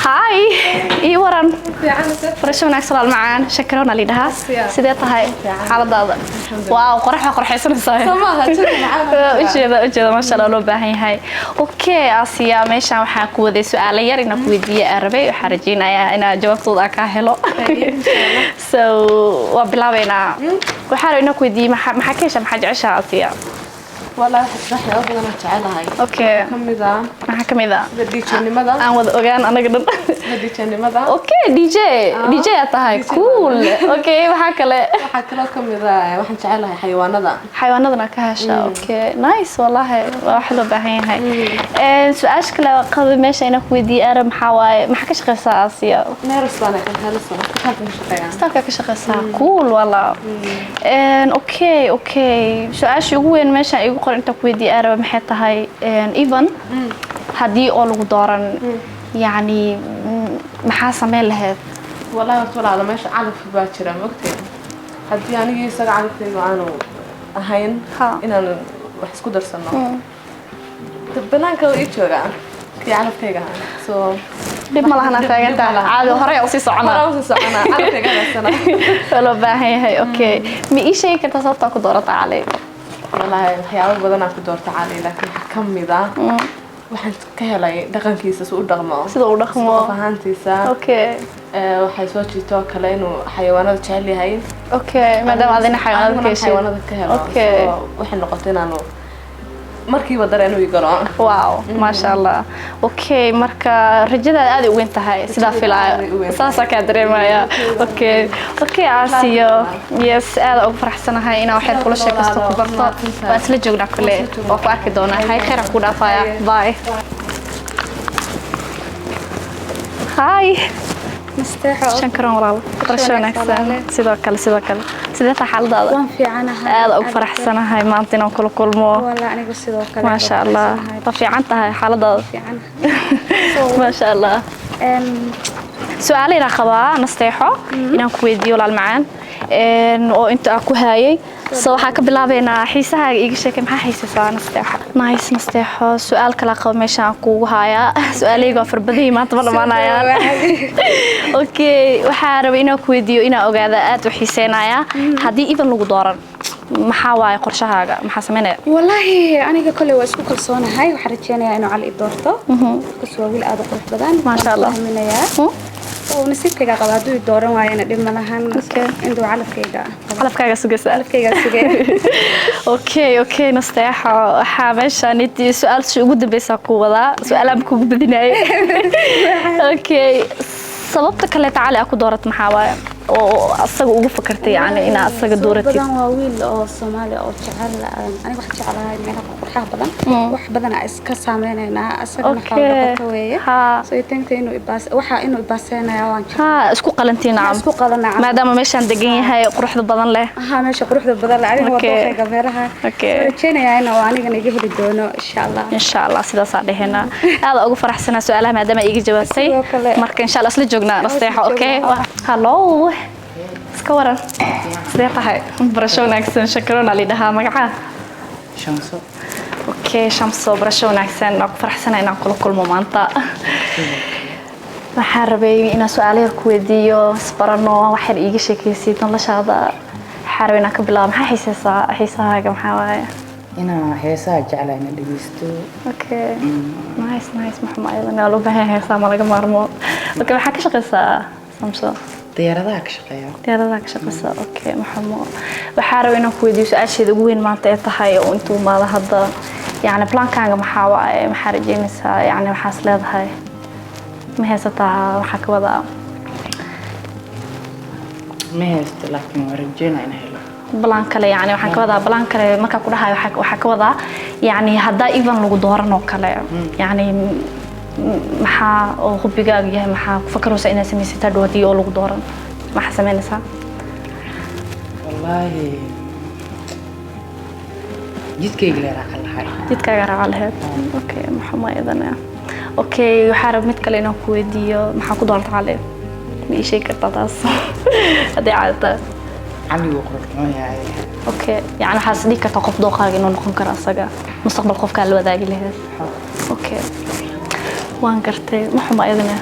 Hi, ii waran? Barasho wanaagsan, walaal macaan. Shakarona lidhahaa. Sidee tahay xaaladaada? Wow, qorax waa qorxaysanaysaa. Ujeeda, ujeeda, maasha Allah, loo baahan yahay. Okay, Asiya, meeshaan waxaan ku waday su-aalo yar inaan ku weydiiye aan rabay. Waxaan rajeynayaa inaa jawaabtooda aan kaa helo. So waa bilaabeynaa. Waxaa rabay inaan ku weydiiye, maxaa ka heshaa, maxaa jeceshaha, Asiya? Wallaahi, waxaa jira waxyaabo badan oo jecelahay. Ka mid ah Maxaa ka mid ah? sida DJ-nimada. Aan wada ogaan anaga dhan. Sida DJ-nimada. Okay, DJ, DJ aad tahay. DJ. Cool. Okay, maxaa kale? Waxaa kaloo ka mid ah, waxaan jecelahay xayawaanada. Xayawaanadana ka hesha. Okay, nice, wallahi waa wax loo baahan yahay. Su-aasha kale oo qaba meesha inaan ku weydiiye arab maxaa waaye, maxaa ka shaqeysaa, Asiya? Nurse baan ahay, kalkaaliso, isbitaalka ka shaqeeyaa. Isbitaalka ka shaqeysaa. Cool, wala. Okay, su-aasha ugu weyn meesha igu qoran intaan ku weydiiye arab maxay tahay? Even haddii oo lagu dooran, yacni maxaa sameyn lahayd? Wallahi horta walaalo, meesha calaf baa jira, maogtay? Haddii anigii isaga calafkaygu aanu ahayn inaan wax isku darsano, banaanka ii joogaa kii calafkayga ahaa, so Dhib ma lahan, dhib taagantaa. ma lahan. Caadi horey usii soconaa. Hore usii soconaa, calafkayga hagaagsanaa. Waa loo baahan yahay. Okay, ma ii sheegi kartaa sababtaa ku doorata Cali? Wallaahi, waxyaabo badan aan ku doorta Cali, laakiin waxaa ka mid ah waxaan ka helay dhaqankiisa, si u dhaqmo. Sida uu dhaqmo. Qof ahaantiisa. Waxay soo jiitoo kale inuu xayawaanada jecel yahay. Okay, maadaama adina xayawaanada ka Aniguna heshid. xayawaanada ka helo. So waxay noqotay inaanu markiiba dareen u galo. Wow, maasha Allah. Okay, marka rajadaada aad ay u weyn tahay sidaa Rajadayda filaayo. aad ay u weyn tahay. Saasaa kaa dareemaya. Okay, Asiyo, yes, aad ugu faraxsanahay inaan waxyar kula sheekaysto, ku barto. Waan isla joognaa kule, waa ku arki doonaa. Hay, khayr aan ku dhaafaya. Bye. Hi. Nasteexo. Shankaran walaal, barasho wanaagsan. Sidoo kale, sidoo kale. Sidee tahay xaaladaada? Waan fiicanahay. Aad ugu faraxsanahay maanta inaan kula kulmo. Wala, anigu sidoo kale. Maasha Allah, waa fiican tahay xaaladaada? Fiicanahay. Maasha Allah. Su-aalo inaan qabaa, Nasteexo, inaan ku weydiiyo, walaal macaan, oo inta aan ku haayay. So waxaa ka bilaabeynaa xiisahaaga. Iiga sheekay, maxaa xiisaysaa, Nasteexo? Nice, Nasteexo. Su-aal kala qaba meesha aan kuugu hayaa. Su-aalahayga waa farbadihii, maanta ma dhamaanayaan. Okay, waxaa rabay inaan ku weydiiyo, inaan ogaada aad u xiiseynayaa, haddii even lagu dooran, maxaa waaye qorshahaaga? Maxaa sameynaya? Wallaahi, aniga kolley waa isku kalsoonahay. Waxaan rajeynayaa inuu Cali i doorto because waa wiil aad u qurux badan. Maasha Allah. Waan fahminayaa oo nasiibkayga qaba. Hadduu i dooran waayana dhib ma lahan. Intuu calafkayga Calafkaaga sugaysaa. Calafkayga sugay. Okay, Nasteexo, waxaa meeshaan intii su-aalsha ugu dambeysa ku wadaa, su-aalaan kugu badinayay. Okay, sababta kaleeta Cali aa ku doorat maxaa waaye oo asaga ugu fakartay, yani inaa asaga dooratid? Badan waa wiil oo Soomaali oo jecel. Aniga waxaan jeclahay meelaha qurxaha badan, wax badan aa iska saameynaynaa, asagana xoolo dhaqato weeye. So inta inuu ibaas waxa inuu ibaaseynaya waan jecel. Ha, isku qalantiin nacam. Isku qalanaa. Maadaama meeshaan degan yahay quruxda badan leh. Aha, meesha quruxda badan leh, aniga waa dooqayga meelaha. Waan rajeynayaa inuu anigana iga heli doono, insha Allah. Insha Allah, sidaasaa dhehenaa. Aad ugu faraxsanaa su-aalaha maadaama iiga jawaabtay. Sidoo kale. Marka insha Allah isla joognaa, Nasteexo. Okay, hello, iska waran? Sidee tahay? Barasho wanaagsan. Shakarona lidhahaa. Magacaa? Shamso. Okay, Shamso, barasho wanaagsan. Waan ku faraxsanahay inaan kula kulmo maanta. Waxaan rabay inaan su-aalo yar ku weydiiyo, isbarano, waxyar iiga sheekaysid noloshaada. Waxaan rabay inaan ka bilaabo, maxaa xiiseysaa? Xiisahaaga maxaa waaye? Inaa heesaha jeclaa ina dhegeysto. Okay, nice, nice. Maxuma ayadana waa loo baahan yahay, heesaha ma laga maarmo. Okay, maxaa ka shaqeysaa, Samso? Diyaaradaha ka shaqeeya. Diyaaradaha ka shaqeysaa. Okay, maxumo. Waxaa rabay inaan ku weydiiyo su-aasheeda ugu weyn maanta ee tahay oo intuu imaado hadda, yacni plankaaga maxaa waaye? Maxaa rajeynaysaa? Yacni waxaas leedahay ma haysataa? Waxaa ka wadaa Ma haysto, laakiin waa rajeynaa inaa helo. Plan kale, yani waxaan ka wadaa plan kale markaa ku dhahayo, waxaa ka wadaa, yani haddaa even lagu dooran oo kale, yani maxaa oo hubigaagu yahay? Maxaa ku fakaraysaa inaad samaysid hadhow haddii oo lagu dooran? Maxaa samaynaysaa? Wallaahi, jidkayga la raacan lahay. Jidkaaga raaca lahayd. Okay, maxuma iyadana. Okay, waxaa rab mid kale inaan ku weydiiyo, maxaa ku doorta Cali? Ma ii sheegi kartaa taas haddii caado tahay? Cali wuu qurxoon yahay. Okay, yani waxaad is dhihi kartaa qof dooqaaga inuu noqon karo asaga, mustaqbal qofkaa la wadaagi lahayd. Okay, waan gartay. Ma xuma iyadana.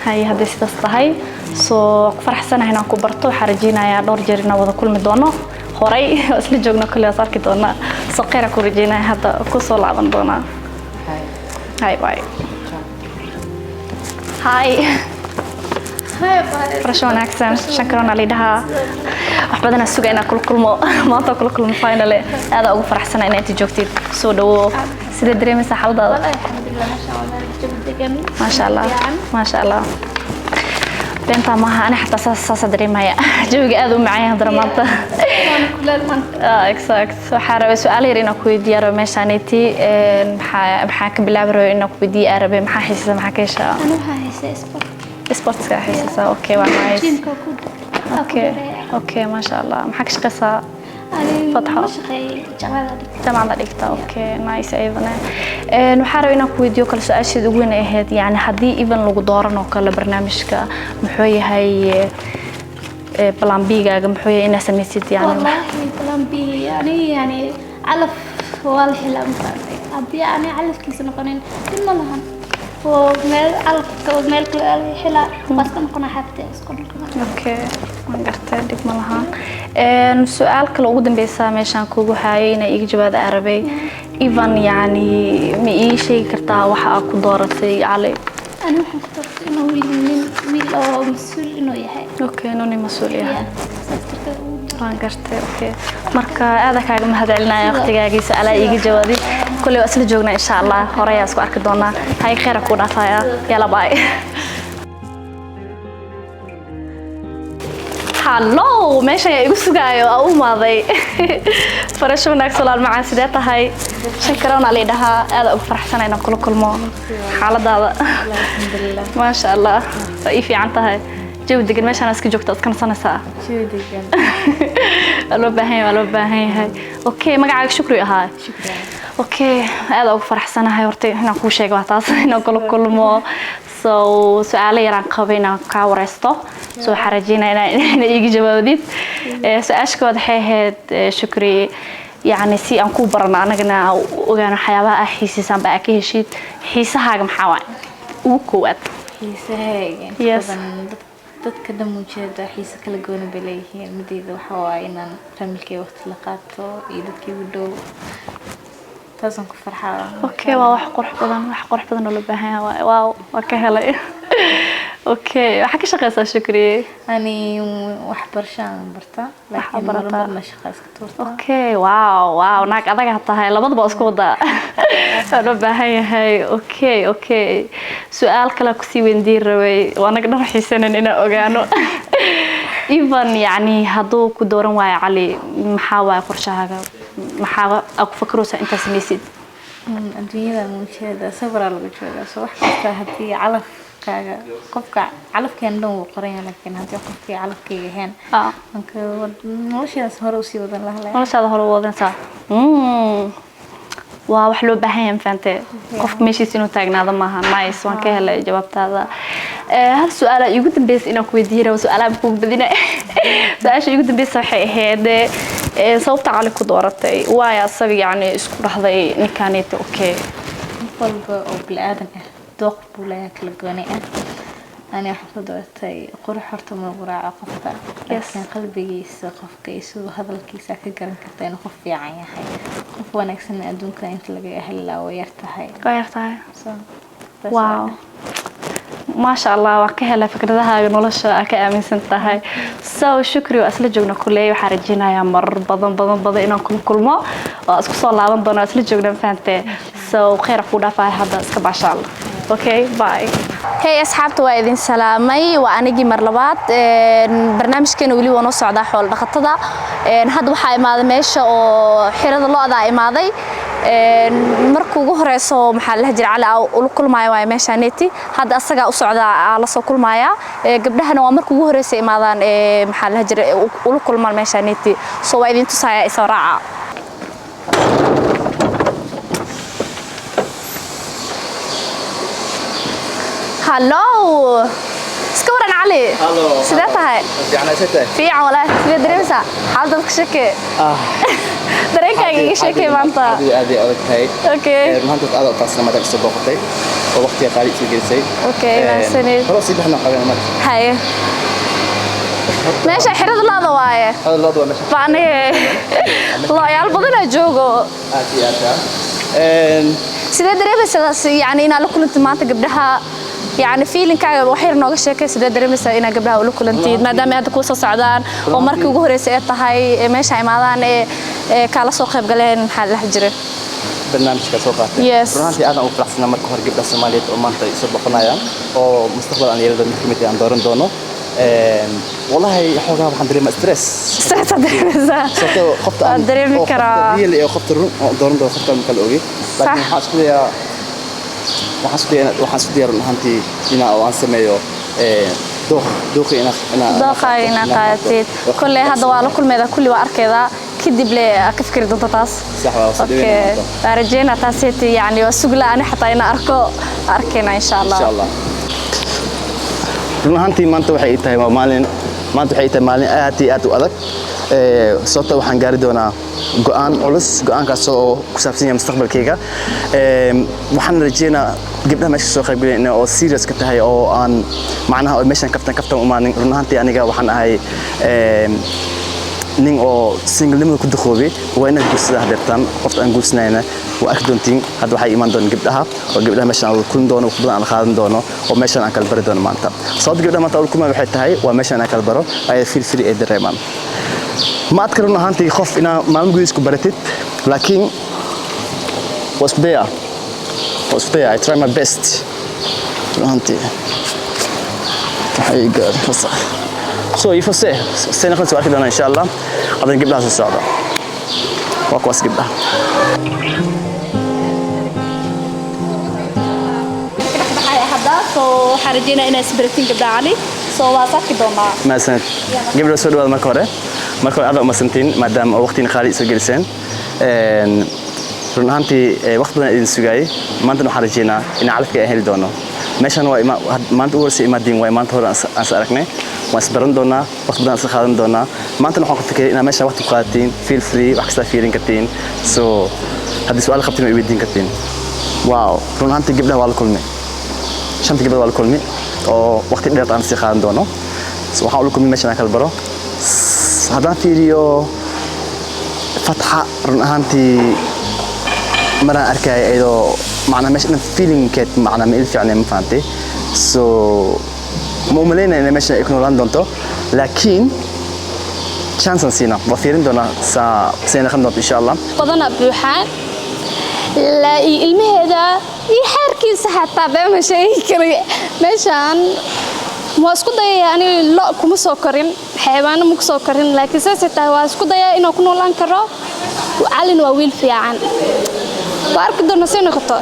Hay, hadday sidaas tahay, soo ku faraxsanahay inaan ku barto. Waxaan rajeynayaa dhowr jeer inaan wada kulmi doono, horay oo isla joogno kale is arki doonaa. Soo kheyra ku rajeynaya, hadda ku soo laaban doonaa. Hay. Hay, bye. Ciao. Hi. Barasho wanaagsan. Shankaroon aa lidhahaa. Wax badanaa suga inaan kula kulmo, maanta kula kulmo finally. Aadaa ugu faraxsana inaa inta joogtid. Soo dhawo. Sidee dareemaysaa xaaladaada? والله الحمد لله، ما شاء الله، jawi degan. Maasha Allah. Fiican. Maasha Allah, beentaa maaha, ani xataa saas saasaa dareemaya. Jawiga aad u macaan yahay haddana maanta. Waana kuleel maanta. Ah, exact. Waxaa rabay su-aal yar inaan ku weydiiya rabay meeshaaneti. Maxaa ka bilaabi rabay inaan ku weydiiya aa rabay? Maxaa xiisasa, maxaa ka heshaa? Ana waxaa haystaa sport. Sportska xiisasa, okay, waa nice. Gymka ku Okay, okay, maasha Allah. Maxaa ka shaqeysaa? Fatxo. Ma shaqeeyay, jaamacada dhigta. Jaamacada dhigta, okay, nice ayadana. Waxaa rabay inaan ku weydiiyo kale, su-aasheeda ugu weyn ay ahayd, yani haddii even lagu dooran oo kale barnaamijka, muxuu yahay plan B-gaaga? Muxuu yahay inaad samaysid yani? والله plan B يعني calaf waa la helaa, ma fahamtay? Haddii aanay calafkiisa noqonin, dhib ma lahan oo meel calafka meel kale laga helaa, waa iska noqonaa, xaabtee isku noqonaa. Okay, waan gartay, dhib ma lahan. Su-aal kale ugu dambeysa meeshaan kugu haayay inaa iiga jawaada aan rabay, even yani ma ii sheegi kartaa waxa aad ku dooratay Cali? Ani waxaan ku doortay inuu wiil, nin wiil oo mas-uul inuu yahay. Okay, inuu nin mas-uul yahay. Yeah, saas darteed ugu doortay. Waan gartay, okay. Marka aada kaaga mahadcelinaya waqtigaagii, su-aalaha iiga jawaaday. Kulley waa isla joognaa insha Allah, horeyaa isku arki doonaa. Hay, kheyra kuu dhaafaya. Yala, bye. Hallo, meeshan ayaa igu sugaayo aa u imaaday. Farasho wanaagsan, walaal macaan. Sidee tahay? Shankaroon aa laydhahaa. Aada ugu faraxsana inaan kula kulmo. Xaaladaada? Alxamdulilah. Maasha Allah, waa ii fiican tahay. Jawi degan meeshaan iska joogta, iska nasanaysaa. Jawi degan. Waa loo baahan yahay, waa loo baahan yahay. Okay, magacaaga Shukri ahaa? Shukran. Okay, aad ugu faraxsanahay horta inaan kuu sheego waa taas, inaan kula kulmo. So su-aalo yaraan qabay inaan kaa wareysto, so waxaan rajeynaya inaa iiga jawaabdid. Su-aasha koowaad waxay ahayd, Shukri, yacni si aan kuu barano anagana aan u ogaano waxyaabaha aa xiisaysaan ba aa ka heshid, xiisahaaga maxaa waay ugu koowaad? Xiisahayga inta badan dadka dhan ujeeda xiise kala gooni bay leeyihiin. Midayda waxa waaye inaan familkay waqti la qaato iyo dadkii ugu dhow, taasaan ku farxaa. Okay, waa wax qurux badan, wax qurux badan oo loo baahan yahay waaye. Wow, waa ka helay. Okay, waxaa ka shaqeysaa, Shukri? Ani waxbarashaan bartaa, laakiin barataa. Marmarna shaqa iska tuurtaa. Okay, wow, naag adaga tahay, labadaba waa isku wadaa, waa loo baahan yahay. Okay, su-aal kale kusii weydiin rabay, waa naga dhan xiisanan inaan ogaano, even yani hadduu ku dooran waayo Cali, maxaa waaye qorshahaaga? Maxaa aa ku fakaraysaa intaa samaysid? Adduunyada muujeeda sabaraa lagu joogaa, soo wax kasta haddii calafkaaga, qofka calafkeena dhan wuu qoran yahay, laakiin haddii qofkii calafkayga ahayn, marka noloshaas hore usii wadan lahaa. Noloshaada hore u wadanaysaa. Waa wax loo baahan yahay, mafahante? Qofka meeshiisa inuu taagnaado maaha. Nice, waan ka helay jawaabtaada. Hal su-aala iigu dambeysay inaan ku weydiiyo rabo, su-aalaha kugu badina. Su-aasha iigu dambeysa waxay ahayd, sababta Cali ku dooratay, waayo asaga yacni isku dhahday ninkaanita okay? Qof walba oo bini-aadan ah dooq buu leeyahay kala gooni ah. Ani waxaan ku doortay qurux horta ma lagu raaco qofka, laakiin qalbigiisa qofka iyo siduu hadalkiisa ka garan karta inuu qof fiican yahay. Qof wanaagsan adduunka inta laga heli lahaa way yar tahay. Waa yar tahay. So, taas. Wow, maasha Allah, waan ka helay fikradahaaga nolosha aa ka aaminsan tahay. So Shukri, waa isla joogna kuley. Waxaan rajeynayaa marar badan badan badan inaan kula kulmo, waa isku soo laaban doona, waa isla joogna, mafahante? So khayr kuu dhaafaya, hadda iska baashaal. Okay, bye. Hey asxaabta, waa idin salaamay, waa anigii mar labaad. Barnaamijkeena weli waa noo socdaa, xoolo dhaqatada. Hadda waxaa imaaday meesha oo xirada lo'da imaaday. Marka ugu horeyso maxaa la jira Cali aa ula kulmaayo waaye meeshaaneti. Hadda asagaa u socdaa, aa la soo kulmaya. Gabdhahana waa marka ugu horeysa imaadaan, maxaa la jira, ula kulmaan meeshaaneti. So waa idin tusaya, isoo raaca. Hallo, Iska waran Cali. Sidee tahay? Fiican walaahi. Sidee dareemaysaa xaaladda? Ka sheekee dareenkaaga, iga sheekee maanta. Aad iyo aad ay adag tahay. Maanta aad u taasna maadaama soo booqatay oo waqtiga qaali soo gelisay. Okay, mahadsanid. Hore sii bixna qabeen marka. Haye, meesha xirada laada waaye. Hada lo'da waa meesha. Bacni lo'yaal badanaa joogo. Aad iyo aad. Sidee dareemaysaa yani inaad la kulantid maanta gabdhaha? Yani feelingkaaga wax yar nooga sheekay. Sidee dareemaysaa inaad gabdhaha ula kulantid, maadaama ay hadda kuu soo socdaan oo markii ugu horreysay ay tahay ee meesha imaadaan ee kaala soo qayb galeen, maxaa la dhex jiray? Barnaamijka soo qaatay. Yes. Run ahaantii aad aan ugu faraxsanaa marka hore gabdhaha Soomaaliyeed oo maanta ay soo boqonayaan oo mustaqbal aan yeelado mid ka mid ah aan dooran doono. Wallahi xoogaa waxaan dareemaa stress. Stress aad dareemaysaa? Sababtoo qofta Waan dareemi oo qofta karaa. real ee qofta run oo dooran doono qofta ma kala ogi. Laakiin waxaan isku dayaa run ahaantii inaa oo aan sameeyo dooq dooqi inaa dooqaaga inaad qaadatid. Kolley hadda waa la kulmeeda, kulli waa arkeedaa, kadib le aa ka fikri doonta taas. Sax waa, soo Okay, dhaweynaa maanta. Waa rajeynaa taaseti, yani waa sugla ani xataa inaan arko, arkayna insha Allah. Insha Allah. Run ahaantii maanta waxay ii tahay waa maalin, maanta waxay ii tahay maalin aad iyo aad u adag. Sababta waxaan gaari doonaa go'aan culus, go'aankaas oo ku saabsan yahay mustaqbalkayga. Waxaan rajeynaa gabdhaha meesha soo qaybgalay oo serious ka tahay oo aan macnaha oo meeshan kaftan kaftan umaanin. Run ahaantii aniga waxaan ahay nin oo singlenimada ku duqoobay, waa inaad guursadaa hadeertaan. Qofta aan guursanayna waa arki doontiin. Hadda waxay imaan doona gabdhaha oo gabdhaha meeshan aan kulmi doono, wax badan aan qaadan doono oo meeshan aan kala bari doono maanta. Sababta gabdhaha maanta aan kulmaan waxay tahay waa meeshan aan kala baro ay feel free ay dareemaan. Ma adka run ahaantii qof inaa maalmo gudihiis ku baratid, laakiin waa isku dayaa, waa isku dayaa. I try my best run ahaantii. Waxay gaar fasax so ifose say noqonaysa waa arki doonaa insha Allah. Haddana gabdhaha soo socda waa kuwaas gabdhaha. Baxaya hadda, so waxaan rajeynaa inaa isbaratiin gabdhaha Cali, so waa is arki doonaa. Mahadsanid gabdha, soo dhawaada. Marka hore aad umasantiin maadaama oo waqtiina qaali soo geliseen. Run ahaantii waqti badan idin sugaayay. Maantana waxaan rajeynaa in calafka aan heli doono. Meeshan waa maanta ugu horreysay imaadiin waay. Maanta hore aan is aragnay, waan isbaran doonaa, waqti badan aan isla qaadan doonaa. Maantana waxaan ku fikiray inaad meeshan waqti ku qaadatiin, feel free, wax kastaa fiirin kartiin. So haddii su'aal qabtiin waa i weydiin kartiin. Wow, run ahaantii gabdhaha waa la kulmay, shanta gabdhood waa la kulmay oo waqti dheer aan sii qaadan doono. So waxaan ula kulmay meeshan aan kala baro. Haddaan fiiriyo Fatxa, run ahaantii maraan arkaya iyadoo macnaa meesha dhan feelingkeed macnaa ma il fiicnay, ma fahantay? So ma umalaynaya inay meeshan ay ku noolaan doonto, laakiin chance aan siinaa, waa fiirin doonaa saa say noqon doonto insha Allah. Badana buuxaan la iyo ilmaheeda iyo xeerkiisa xataa been ma sheegi karay. Meeshaan waa isku dayaya, ani lo kuma soo korin, xayawaano ma ku soo korin, laakiin saasay tahay waa isku daya inaan ku noolaan karo. Calin waa wiil fiican, waa arki doona say noqoto.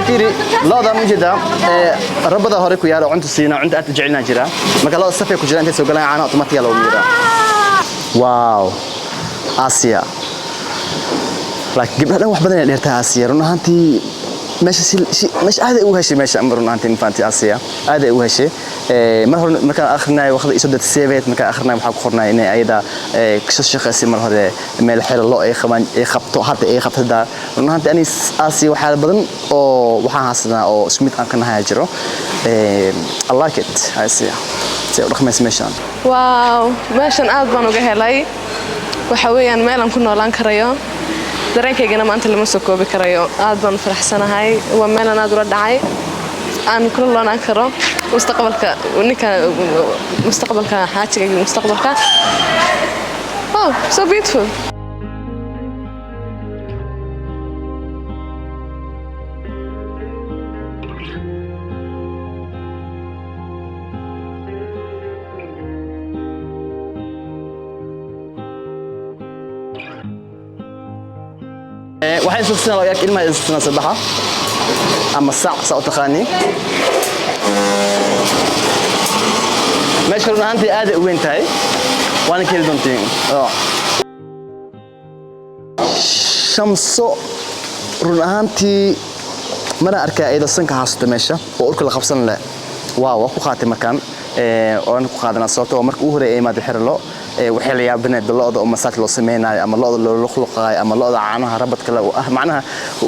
Fiiri lo'da ma jeedaa rabada hore ku yaala, cunto siina, cunto aad u jecelnaa jira. Marka lo'da safay ku jira, intay soo galaan caana automatic loo miiraa. Wow, Aasiya, laakiin gabdhaha dhan wax badan ay dheertahay Aasiya. Run ahaantii meesha si meesha aad ay ugu heshay meesha ama run ahaantii ma fahantii, Aasiya aad ay ugu heshay. Mar hore markaan akhrinay waqti isoo dad seveed, markaan akhrinay waxaa ku qornay inay ayada kasoo shaqaysay mar hore meel xero lo ay qabaan ay qabto, hadda ay qabto hadda. Run ahaantii ani Aasiya waxyaalo badan oo waxaan haysanaa oo isku mid aan ka nahay jiro. I like it. Aasiya si ay u dhaqmaysa meeshaan. Wow, meeshan aad baan uga helay. Waxa weeyaan meel aan ku noolaan karayo, dareenkaygana maanta lama soo koobi karayo. Aad baan u faraxsanahay. Waa meel aan aad ula dhacay, aan kula loonaan karo mustaqbalka ninka, mustaqbalka xaajigayga, mustaqbalka. Oh, so beautiful. Waxay istusina ilmaha istusina sabaxa. Ama sac saa u taqaanii. Meesha run ahaantii aad ay u weyn tahay, waana ka heli doontiin. Oh. Shamso run ahaantii mana arkaa iyadoo sanka haasata meesha oo urka la qabsan leh. Waaw, waa ku qaatay markaan oan ku qaadanaa, sababtoo waa marka ugu horreeya ee imaada xero lo. Waxay la yaabaneed lo'da oo massage loo sameynayo ama lo'da loo luqluqaayo ama lo'da caanaha rabadka le ah. Macnaha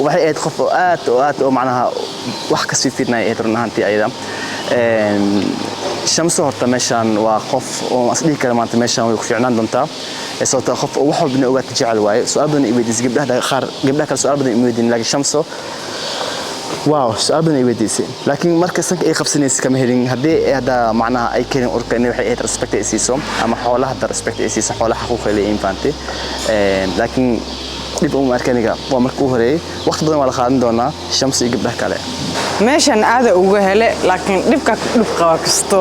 waxay ahayd qof oo aad oo aad oo macnaha wax kasii fiirnaya ahayd run ahaantii ayada. Shamso horta meeshaan waa qof oo is dhihi kara maanta meeshaan way ku fiicnaan doontaa. Sababtoo ah qof oo wax walba inay ogaata jecel waaye. Su'aal badan i weydiisay, gabdhaha qaar, gabdhaha kale su'aal badan ima weydiin, laakiin Shamso, wow, su'aal badan ay weydiisay. Laakiin marka sanka ay qabsanaysay kama helin. Haddii ay hadda macnaha ay keenin urka, inay waxay ahayd respect ay siiso ama xoolaha hadda respect ay siiso, xoolaha xaquuq ay leeyihiin, fahamtay. Laakiin dhib uma arka aniga, waa marka ugu horeeyay. Waqti badan waa la qaadan doonaa Shamso iyo gabdhaha kale. Meeshan aada uga hele, laakiin dhibka ku dhib qaba kasto,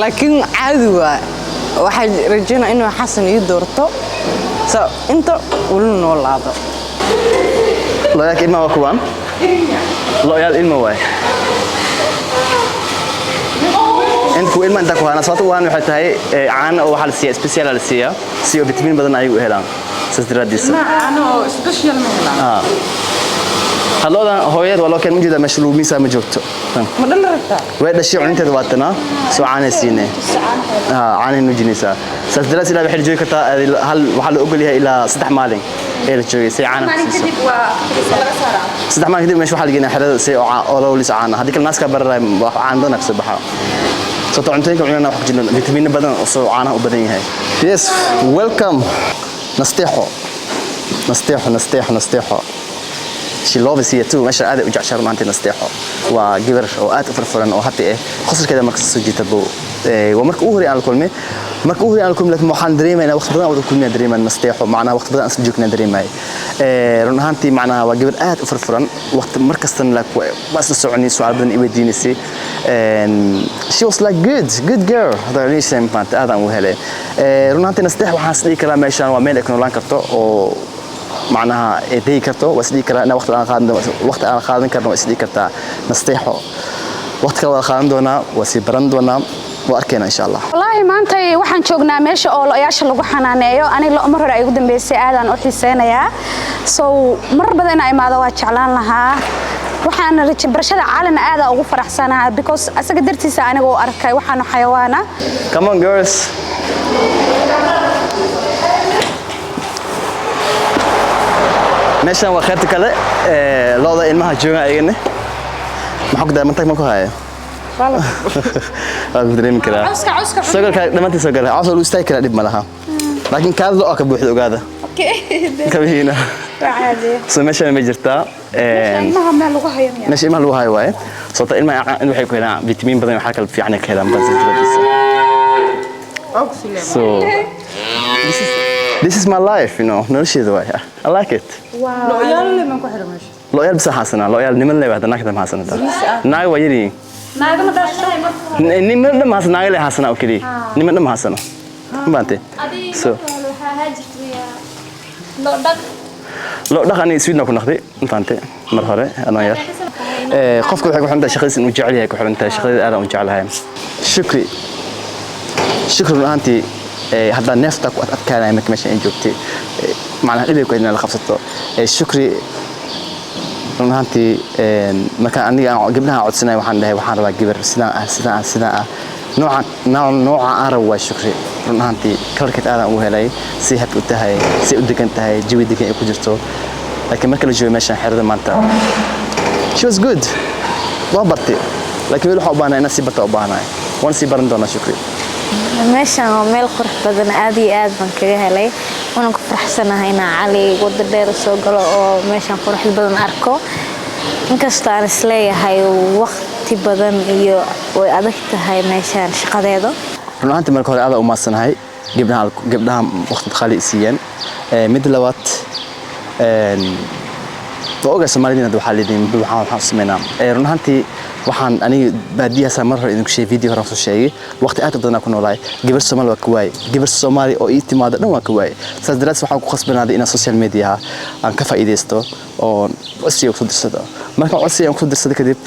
laakiin caadi waa. Waxaa rajaynaa inuu Xasan ii doorto sa inta ula noolaado. Lo'yaalka ilmaha waa kuwaan, lo'yaal ilma waay. Inta kuwa ilma intaa ku haana, sababta u haana waxay tahay caano oo waxaa la siiyaa special la siiyaa si oo vitamin badan ay u helaan, saas daraaddiisa. Caano oo special ma helaan? Ah. Hadloodan hooyad waa loo keen, ma jeedaa meesha lagu miisaa ma joogto. Tan. Ma dhal rabtaa? Way dhashay, cuninteeda waa tanaa, soo caanay siinay. Caanay nuujinaysaa, saas daraaddiis ilaa waxay la joogi kartaa hal waxaa la ogol yahay ilaa 3 maalin ee la joogay si caana ku siiso. 3 maalin kadib meesha waxaa la geenaa xerada si oo oo loo liso caana. Haddii kale naaska bararaay, wax caan badan kasoo baxa, sababtoo cuntooyinka cunana wax ku jira vitamiino badan oo soo caanaha u badan yahay. Yes, welcome Nasteexo, Nasteexo, Nasteexo, Nasteexo. She loves here too. Meesha aad ay u jeceshahay maanta. Nasteexo waa gabar oo aad u furfuran oo happy ah, qosolkeeda marka soo jiita buu. Waa marka ugu horreeyay aan la kulmay, marka ugu horreeyay aan la kulmay, laakiin waxaan dareemaynaa waqti badan aan wada kulmay dareemaan Nasteexo, macnaha waqti badan aan isla joognaa dareemay. Run ahaantii macnaha waa gabar aad u furfuran, waqti mar kastana like waa isla soconay, su'aal badan i weydiinaysay. She was like good good girl hada niishay maanta aad aan u helay. Run ahaantii Nasteex waxaan is dhihi karaa meeshaan waa meel ay ku noolaan karto oo macnaha ay degi karto. Waa is dhihi karaa inaa waqti aan qaadan, waqti aan qaadan karno waa is dhihi kartaa Nasteexo. Waqti kale waa qaadan doonaa, waa sii baran doonaa, waa arkeynaa insha Allah. Wallaahi maanta waxaan joognaa meesha oo lo'yaasha lagu xanaaneeyo. Aniga lo mar hore ay ugu dambeysay, aadaan u xiiseynayaa, so mar badan inaa imaado waa jeclaan lahaa. Waxaan raje barashada Calina aada ugu faraxsanaha because asaga dartiisa aniga u arkay waxaanu xayawaana. Come on, girls. Meeshan waa qaybta kale ee lo'da ilmaha jooga ayagana. Maxaa ku daray? Mantag ma ku haya? Waa ku dareemi karaa. Cawska, cawska. Soo galka dhammaantiin, soo gala. Caws waa lagu istaagi karaa, dhib ma laha, laakiin kaada lo' ka buuxda, ogaada kabihiina. So meeshan ma jirtaa ilmaha meel lagu hayo miyaa? Meesha ilmaha lagu hayo waaye, sababta ilmaha in waxay ku helaan vitamiin badan, waxaa kale fiican ay ka helaan bas. So this is my life, nolosheeda waay. I like it. Lo'yaal le man ku xidha meesha? Lo'yaal bisa haasanaa, lo'yaal niman le hadda, naagta ma haasanata, naaga waa yaryihiin. Niman dhan ma haasana, naaga le haasanaa oo keliya, niman dhan ma haasano, ma fahamtay? So Marka hore waxaa ahaa jirtay lo dhaq. Lo dhaq aniga Sweden ku naqday, ma fahamtay, mar hore anoo yar. Qofka waxay ku xiran tahay shaqadiisa inuu jecel yahay, ku xiran tahay shaqadeeda. Aad aan u jeclahay. Shukri, Shukri, run ahaantii haddaa neefta ku adkaanaya marka meesha ay joogtay, macnaha dhibay ku inaad la qabsato. Shukri run ahaantii markaan aniga aan gabdhaha codsanaya waxaan dhahay waxaan rabaa gabar sidaan ah, sidaan ah, sidaan ah, nooca nooca aan rabo waa Shukri. Run ahaantii kalarkeed aadaan ugu helay, si happy u tahay, si u degan tahay, jawi degan ay ku jirto. Laakiin marka la joogo meeshan xerada maanta, she was good, waa bartay, laakiin weli waxaan u baahnahay inaan sii barta u baahnahay, waan sii baran doonaa Shukri. Meeshan waa meel qurux badan, aad iyo aad baan kaga helay, waana ku faraxsanahay inaan Cali wado dheer soo galo oo meeshan quruxda badan arko, inkastoo aan isleeyahay waqti badan iyo way adag tahay meeshan shaqadeeda. Run ahaantii marka hore aad u maadsanahay gabdhaha, gabdhaha waqti qaali i siiyeen. Midda labaad waa ogaa Soomaalidin hadda waxaa leediin waxaan sameynaa. Run ahaantii Waxaan aniga baadiyahaas mar hore idinku sheegay, video hore aan soo sheegay, waqti aad u badan aan ku noolahay. Gabar Soomaali waa ka waayey, gabar Soomaali oo ii timaado dhan waa ka waayey. Saas daraaddeed waxaan ku khasbanaaday inaan social media aan ka faa'iidaysto oo codsiga kusoo dirsado. Markaan codsiga aan kusoo dirsado kadib,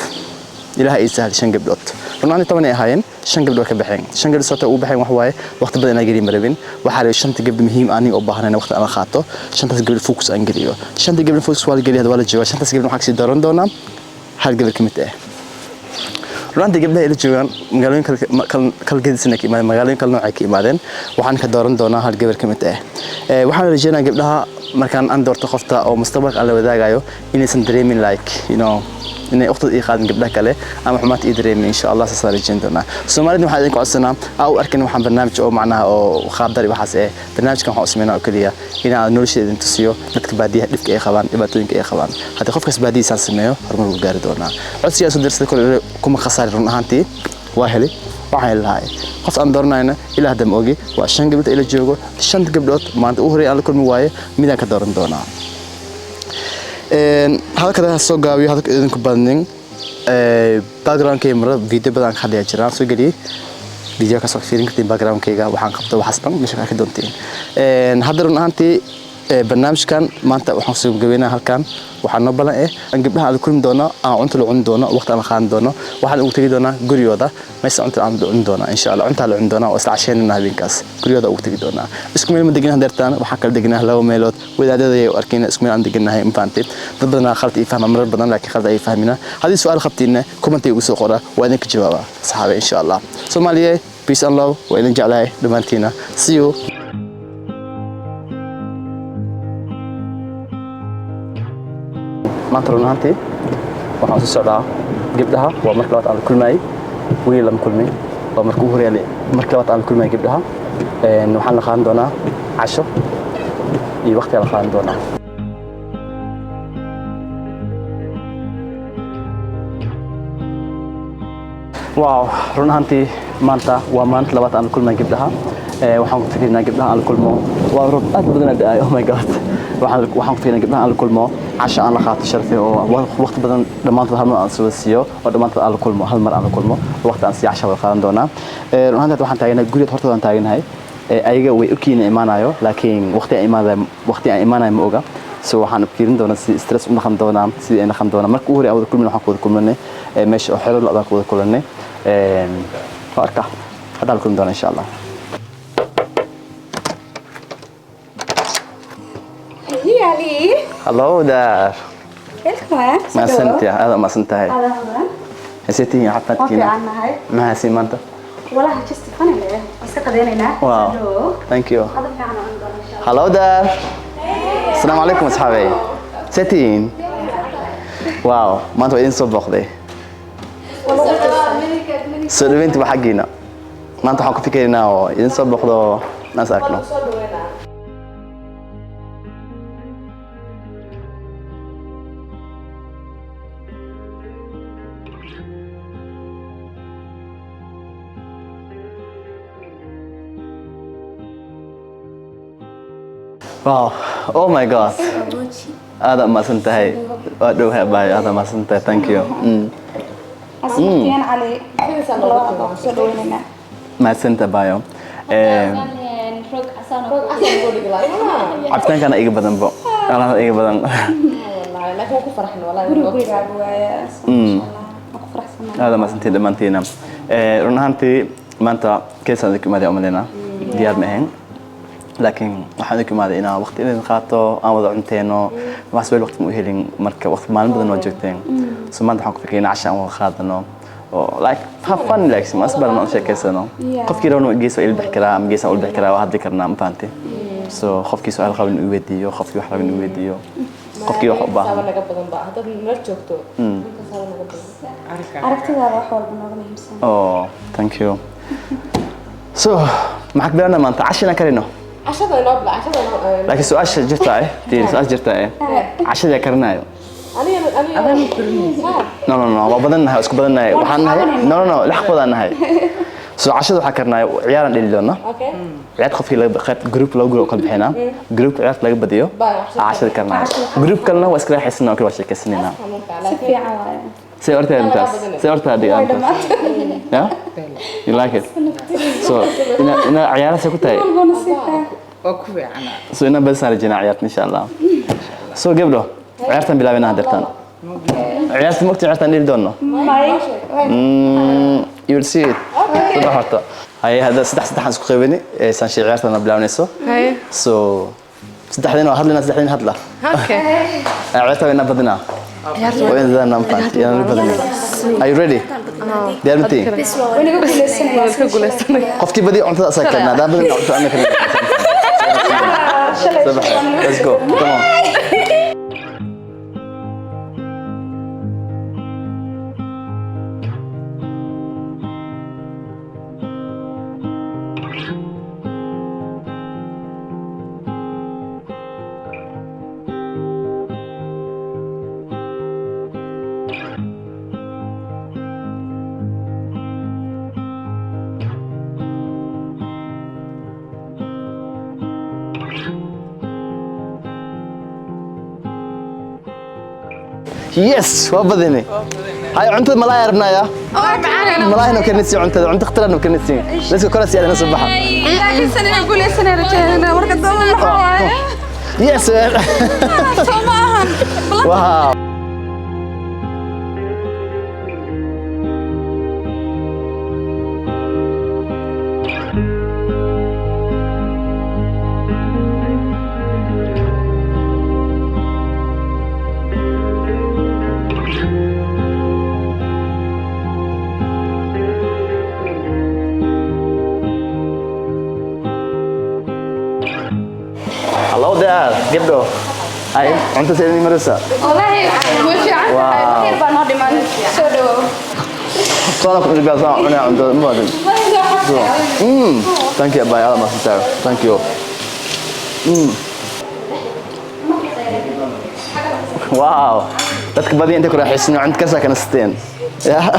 Ilaaha ii sahlay 5 gabdhood. Run ahaantii 10 ay ahaayeen, 5 gabdhood ka baxeen. 5 gabdhood sababta ugu baxeen wax waaye, waqti badan inaan geliyo ma rabin. Waxaa la shanta gabdho muhiim aniga u baahnayna waqti aan la qaato, shantaas gabdho focus aan geliyo. Shanta gabdho focus waa la geliya, waa la joogaa. Shantaas gabdho waxaan kasii dooran doonaa hal gabar ka mid ah. Runtii gabdhaha ila joogaan magaalooyin kala gedisan ka imaadeen, magaalooyin kala nooc ay ka imaadeen. Waxaan ka dooran doonaa hal gabar ka mid ah. Waxaan rajeynayaa gabdhaha markaan aan doorto qofta oo mustaqbalka aan la wadaagayo inaysan dareemin like inay waqti ii qaadin gabdhaha kale ama xumaanta ii dareemin, insha Allah saasaan rajeyn doonaa. Soomaalida waxaan idinku codsanaa aa u arkin waxaan barnaamij oo macnaha oo qaabdar iyo waxaas eh. Barnaamijkan waxaan u sameynaa oo keliya inaan nolosheeda idin tusiyo dadka baadiyaha dhibka ay qabaan, dhibaatooyinka ay qabaan. Haddii qofkaas baadiyihiisaan sameeyo, horumar wuu gaari doonaa. Codsigaa soo dirsada kole kuma khasaari, run ahaantii waa helay. Waxaan heli lahay qof aan dooranayna ilaa hadda ma ogi. Waa 5 gabdhood ila joogo. Shanta gabdhood maanta u horey aan la kulmi waaye midaan ka dooran doonaa. Hadalka soo gaabiyo, hadalka idinku badnin. Backgroundkayga mara video badan ka hadlaya jiraan soo geliyey, video ka soo fiirin kartiin. Backgroundkayga, waxaan qabto, waxaas dhan meesha ka arki doontiin. Hadda run ahaantii barnaamijkan maanta waxaan soo gabeynaa halkan. Waxaa noo balan aan gabdhaha aan la kulmi doono, aan cunto la cuni doono, waqti aan la qaadan doono. Waxaan ugu tegi doonaa gurigooda, meesha cunta aan la cuni doonaa, insha Allah. Cuntaa la cuni doonaa oo isla casheynana habeenkaas gurigooda ugu tegi doonaa. Isku meel ma degnaha deertaan, waxaan kala degnaha laba meelood. Wadaadada ayay u arkeen isku meel aan degnahay, ma fahantay? Dad badanaa khalad ii fahma marar badan, laakiin khalad ay fahmina. Haddii su'aal qabtiinna comment igu soo qora, waa idinka jawaaba saxaabe, insha Allah. Soomaaliye, peace and love, waa idin jeclahay dhammaantiina. See you. Maanta run ahaantii waxaan soo socdaa gabdhaha. Waa marka labaad aan la kulmayay, weli lama kulmin. Waa marka ugu horeeya, marka labaad aan la kulmayay gabdhaha. Waxaan la qaadan doonaa casho iyo waqti la qaadan doonaa. Wow, run ahaantii maanta waa maalinta labaad aan la kulmay gabdhaha. Waxaan ku fikirnaa gabdhaha aan la kulmo. Waa roob aad badan da'ay, oh my God. Waxaan ku fikirnaa gabdhaha aan la kulmo, casho aan la qaato, sharfi oo waqti badan dhammaantood hal mar aan soo siiyo oo dhammaantood aan la kulmo, hal mar aan la kulmo, waqti aan sii casho wada qaadan doonaa. Run ahaantii waxaan taaganahay guriga hortooda aan taaganahay. Ayaga way ogyihiin imaanayo, laakiin waqti aan imaanayo ma oga. So waxaan fiirin doonaa si stress u noqon doonaa, sidii ay noqon doonaa. Marka ugu horey aan wada kulmin, waxaan ku wada kulmanay meesha oo xero lo'daan ku wada kulannay. Waa arkaa haddaan la kulmi doonaa, insha Allah. Hey Ali. Hello there. Welcome. Mahadsantahay, aad mahadsan tahay. Haysetiin caafimaadkiina? Fiicannahay. Maxaa haysiin maanta? Walahi just funny leh. Iska qadaynaynaa. Wow. Thank you. Qado fiican oo cuni doona, insha Allah. Hello there. Asalaamu calaykum asxaabey. Setiin. Wow, maanta waa idin soo booqday. Soo dhaweynta waa xaggiina. Maanta waxaan ku fikiraynaa oo idin soo booqdo aan is aragno. Wow, oh my God. Aad mahadsan tahay. Waa dhowhay abaayo, aad mahadsan tahay. Thank you. Asxaabteen Ali. Loo soo dhaweynaynaa. Mahadsanta abaayo. Cabitaankana iga badan bo. Alaha iga badan. Laakiin waan ku farxin wallahi. Gurigayga waaye. Masha Allah. Waan ku faraxsanahay. Aad mahadsantihiin dhammaantiina. Run ahaantii maanta keesaan idinku imaaday umaleynaa. Diyaar ma ahayn. Laakiin waxaan idinku imaaday inaan waqti idin qaato, aan wada cunteeno. Waxaas weli waqti ma u helin, marka waqti maalin badan waa joogteen. So maanta waxaan ku fikiray in casha aan wada qaadano. Oo like have fun, like ma isbaran aan sheekeysano. Qofkii rabana gees waa ila bixi karaa ama gees aan ula bixi karaa, waa hadli karnaa, ma fahantay? So qofkii su'aal qabin uu weydiiyo, qofkii wax rabin uu weydiiyo, qofkii wax u baahan. Saaba naga badan ba haddaad meel joogto, ninkasaaba naga badan. Aragtidaada wax walba nooga muhiimsan. Oh, thank you. So, maxaa ka bilaabnaa maanta? Casha inaan karino? Cashada inoo bila, cashada inoo. Laakiin su-aasha jirta eh, tiiri, su-aasha jirta eh. Cashada yaa karinayo? Aniga aniga. No, no, no, waa badan nahay, waa isku badan nahay. Waxaan nahay, no, no, no, 6 qodob nahay. So cashada waxaa karinayo ciyaaraan dheli doona. Okay. Ciyaar qofkii laga qayb group, laba group oo kala bixinaa. Group ciyaarta laga badiyo. Baa cashada karinayo. Group kalena waa iska raaxaysanaa, oo kale waa sheekaysanayna. Si fiican waaye. Say horta intaas. Say horta adiga intaas. Yeah? You like it? So, ina ciyaara say ku tahay? Waa ku fiicana. So, ina bas aan rajayna ciyaarta insha Allah. So, gabdho, ciyaartan bilaabina hadeertaan. Ciyaarta mogta ciyaartan dhili doono? You will see it. Saddex horta. Haye, hadda saddex saddexaan isku qaybini, saan shay ciyaartan bilaabanayso. Haye. So, saddexdeen waa hadlina, saddexdeen hadla. Okay. Ciyaarta waa inaa badinaa. Waa inaa dadaalnaa, ma fahanti? Inaan la badinin. Are you ready? Diyaar ma tihiin? Waan ka guuleysanay. Qofkii badiya cuntada asaga keenaa. Haddaan badin cuntada ana keenaa. Sabax. Let's go. Come on. Yes, waa badinay. Hay, cuntada malaay rabnaya. Malaay no keenaysi cuntada, cunto khatar no keenaysi. Let's go, kala si adana soo baxa. Laakiin san inaan guuleysanay rajaynayna marka dambe maxaa waaye? Yes. Soo ma ahan. Wow. Hello there, gabdho. Ay, cunto sidee idin maraysaa? Wallaahi way fiican tahay. Wow. Khayr baa noo dhiman. Soo dhawow. Soo ku dhigaa cunaa cuntada ma badan. Thank you, bye. Allah mahadsantahay. Thank you. Wow. Dadka badiya intay ku raaxaysan cunto karsaa kana siteen. Yeah.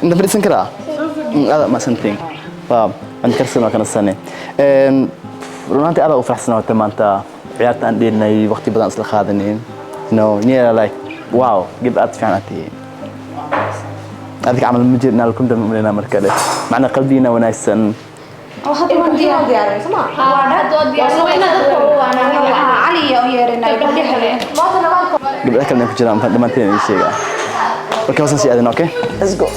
Inta fadhiisan karaa? Aad mahadsantiin. Wow, cunto karsan waa kana sanay. Run ahaantii aad u faraxsan horta maanta ciyaarta aan dheelinay, waqti badan isla qaadanay. Yeah, like wow, gib aad fiican aad tihiin. Adiga camal ma jirna lakum dam umleynaa marka le. Macna qalbigiina wanaagsan. Hadda waan Diyaarin soo ma? Cali yaa u yeerinay gabdhaha kale. Gabdhaha kalena ku jiraan dhammaanteen idin sheegaa. Okay, hoosan sii aadana, okay? Let's go.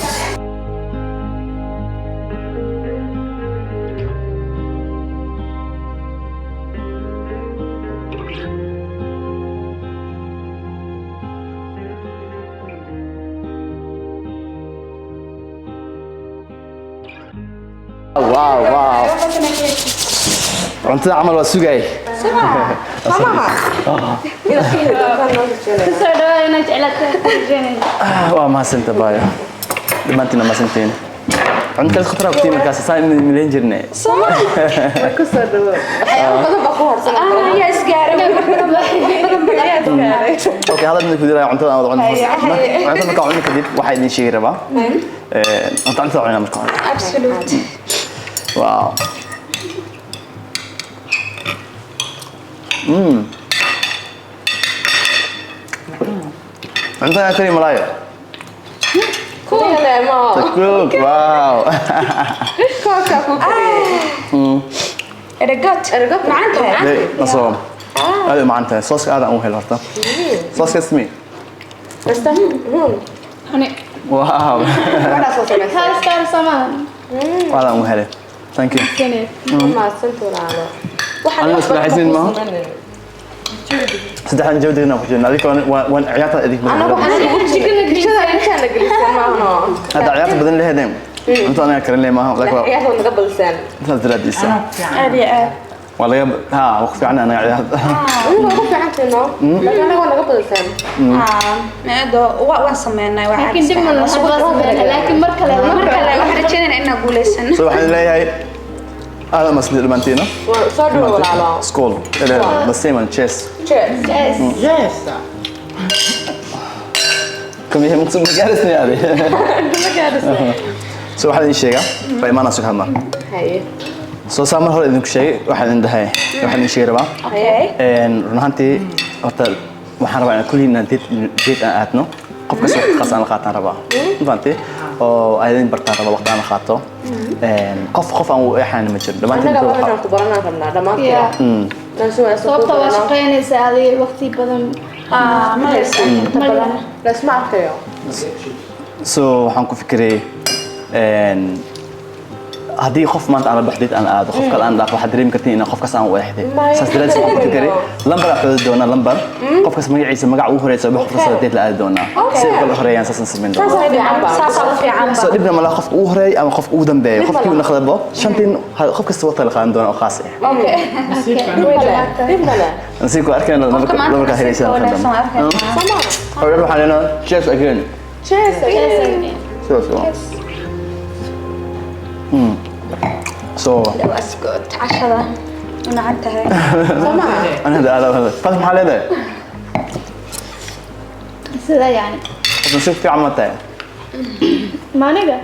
Wow. Cuntada camal waa sugay. Inaad ka heli doontaan noo rajaynayna. Kusoo dhawaad inaad jeclaatay rajaynayna. Waa mahadsanta baayo. Dhammaantiin waa mahadsantiin. Cunto kale khatar ku markaas saan mileen jirnay. Ku soo dhawow. Waxyaabo badan baa ku harsan. Ayaa isgaaray. Badan badan Ayaa gaaray. Okay, hadda midna ku diraa cuntada aan wada cunno. Cuntada markaan cunno kadib waxaa idin sheegi rabaa. Cuntada cunaa marka hore. Absolute. Wow. Cuntada kari malaayo. Kuwa ma. The cook, wow. Koobka ku kariyay. Ergot. Ergot. Macaan tahay. Hey, nasoo. Aad u macaan tahay. Sooska aad aan u helo horta. Sooska ismi. Basta. Hani Wow. Gabadhaa soo samaysay. kaas soomaa. Aad aan u helay. Thank you. Kene. Mahadsantahay walaalo. Waxaan Aniga wax badan isla xaysiin ku maaha. samaynayn. Saddexdan jawdigna ku jirna. Adiga waan ciyaarta idink badan. Anagu waxaan ugu jirnay jikada intaan la gelisan maahano. Hadda ciyaarta badan leheedeen. Cunto anaga karin leh maaha. Laakiin Ciyaarta waa naga badisaan. saas daraadiisa. Aad iyo aad. Waa laga ha waqti fiican anaga ciyaarta. Adiga waa ku fiican tahay no. Laakiin anaga waa naga badisaan. Maado waan sameynay waa Laakiin dib ma laha. Laakiin mar kale mar kale waxaan rajaynaynaa inaan guuleysano. So waxaan leeyahay aad masli dhammaantiina. Waa soo dhawow walaalo. Skål. Eller vad säger man? Cheers. Cheers. Yes. Kom igen, ma gaadhisnay adi. So waxaan idin sheegaa, waa imaanaa sug hadmar. Haye. Soo saa mar hore idinku sheegay, waxaan idin dhahay, waxaan idin sheegi rabaa. Okay. Run ahaantii horta waxaan rabaa inaan kulligiin inaan date aan aadno. Qof kasta waqti khaas aan la qaataan rabaa. Ma fahantay? Oo ayadin bartaan rabaa waqti aan la qaato. Qof qof aan u eexayn ma jiro. Dhammaantiin Annaga waxa- inaan ku baranaan rabnaa dhammaanteen. Inaan si wanaagsan kuu Sababta waa baranaa. shaqaynaysaa adiga waqti badan. Ma haysan inta badan. Laysma arkayo. So waxaan ku fikiray haddii qof maanta aan la baxdid aan aado, qof kale aan dhaafo, waxaad dareemi kartiin inaan qofkaas aan u eexday. Maya. Saas daraadeed waxaan ku fikiray lambar aan xoodi doonaa, lambar qof kasta magaciisa, magaca ugu horeysa qof kasta date la aadi doonaa, si ay kala horeeyaan. Saasaan samayn doonaa. Saasaa fiican baa. Saasaa u fiican. So dhibna malaha qofka ugu horeeyay ama qofka ugu dambeeya, qofkii uu naqdabo shantiin, qof kasta waqti la qaadan doona oo khaas ah. Dhib male. Dhib male. Nasiibku arkayna Qofka maanta lambarkaa nasiibka helaysaa. wanaagsan waa arkaysaa. Hore waxaan leenahay cheers again. Cheers. Again. Cheers. So Was good. Cashada u nacab tahay. أنا هذا هذا هذا فاس maxaa leedahay? Sida yani? Qof nasiib fiican ma tahay? Maaniga?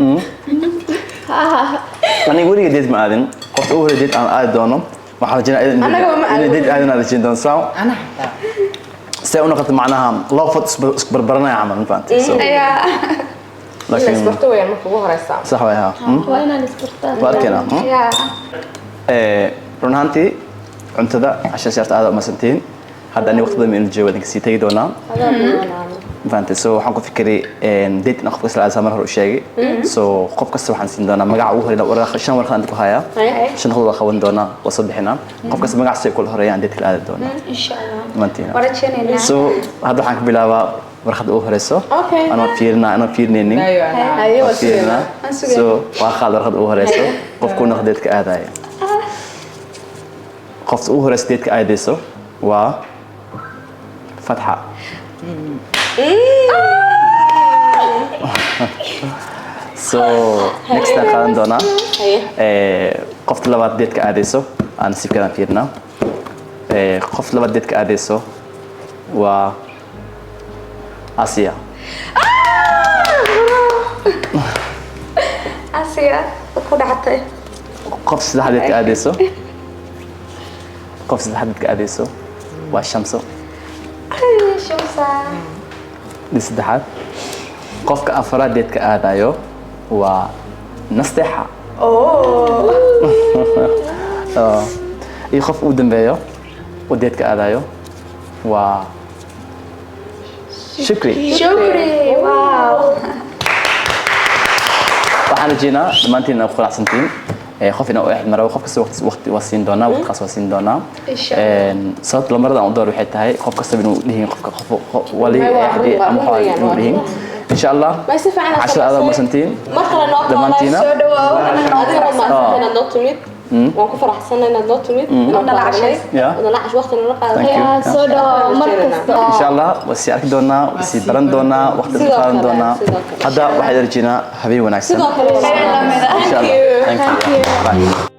Aniga weligay date ma aadin. Qofta ugu horreeya date aan aadi doono waxaan rajaynaa Annaga ma inay aadin. date aadin aan rajayn doono saa Ana xataa. see u noqoto, macnaha laba fod isku barbaranaya camal, ma fahantay? So In la laakiin isbarto weeyaan marka ugu horeysa. Sax waay, ha. Waa inaan isbartaa. Waa arkaynaa. Run ahaantii cuntada casha siyaarta aad umasantiin. Hadda ani waqti badan ma joogo, idinka sii tegi doonaa, ma fahantay? So waxaan ku fikiray date in qof kasta la aadsaa mar hore u sheegay. So qof kasta waxaan siin doonaa magaca ugu horeeya. Shan warqad aan ku hayaa, shan qodob waa qaban doonaa, waa soo bixinaa. Qof kasta magaca si ay kula horeeyaan date kala aadi doonaa. Insha Allah. Dhammaantiina. Waa rajaynaynaa. So hadda waxaan ka bilaabaa warqadda ugu horeyso. Okay. Anoo fiirinaa, anoo fiirinaynin. Ayo, ana. Haye, waa Waa fiirinaa. sugaynaa. So waa qaad warqadda ugu horeyso, qofku noqdo date-ka aadaya. Qofta ugu horeysa date-ka aadayso waa Fatxa. So next aan qaadan doonaa. Haye. Qofta labaad date-ka aadayso aan nasiibkeedaan fiirinaa. Qofta labaad date-ka aadayso waa Asiya. Asiya ku dhactay. Qof saddexaad date-ka aadayso, qof saddexaad date-ka aadayso waa Shamso. Shamsa. Mid saddexaad. Qofka afraad date-ka aadayo waa Nasteexa. Oh. Iyo qof ugu dambeeyo oo date-ka aadayo waa Shukri. Shukri, wow. Waxaan rajeynaa dhammaantiin inaad ku qanacsantiin. Qof inaa u eexd maro, qof kasta waqti waqti waa siin doonaa, waqti khaas waa siin doonaa. Insha Allah. Sababta lamarada aan u door waxay tahay qof kastaba inuu dhihin qofka qof wali Waa eexdi run, waa ama run waxaa weeyaan, inuu waa dhihin. run. Insha Allah. Ma si fiican aad Cashada aad samaysay. umasantiin. Mar kale noo Dhammaantiina. Soo dhawaaw. Adiga waa mahadsantahay inaad noo timid. Waan ku faraxsanahay inaad noo timid, inaan ku Nala aragnay. cashaysay. Yeah. Nala cash waqti nala qaadatay. Thank you. Soo dhawaa mar kasta. Insha Allah waa sii arki doonaa, waa sii baran doonaa, waqti Sidoo qaadan kale, doonaa. sidoo kale. Hadda waxaan rajeynaa habeen wanaagsan. Sidoo kale. Insha Allah. Thank you. Bye.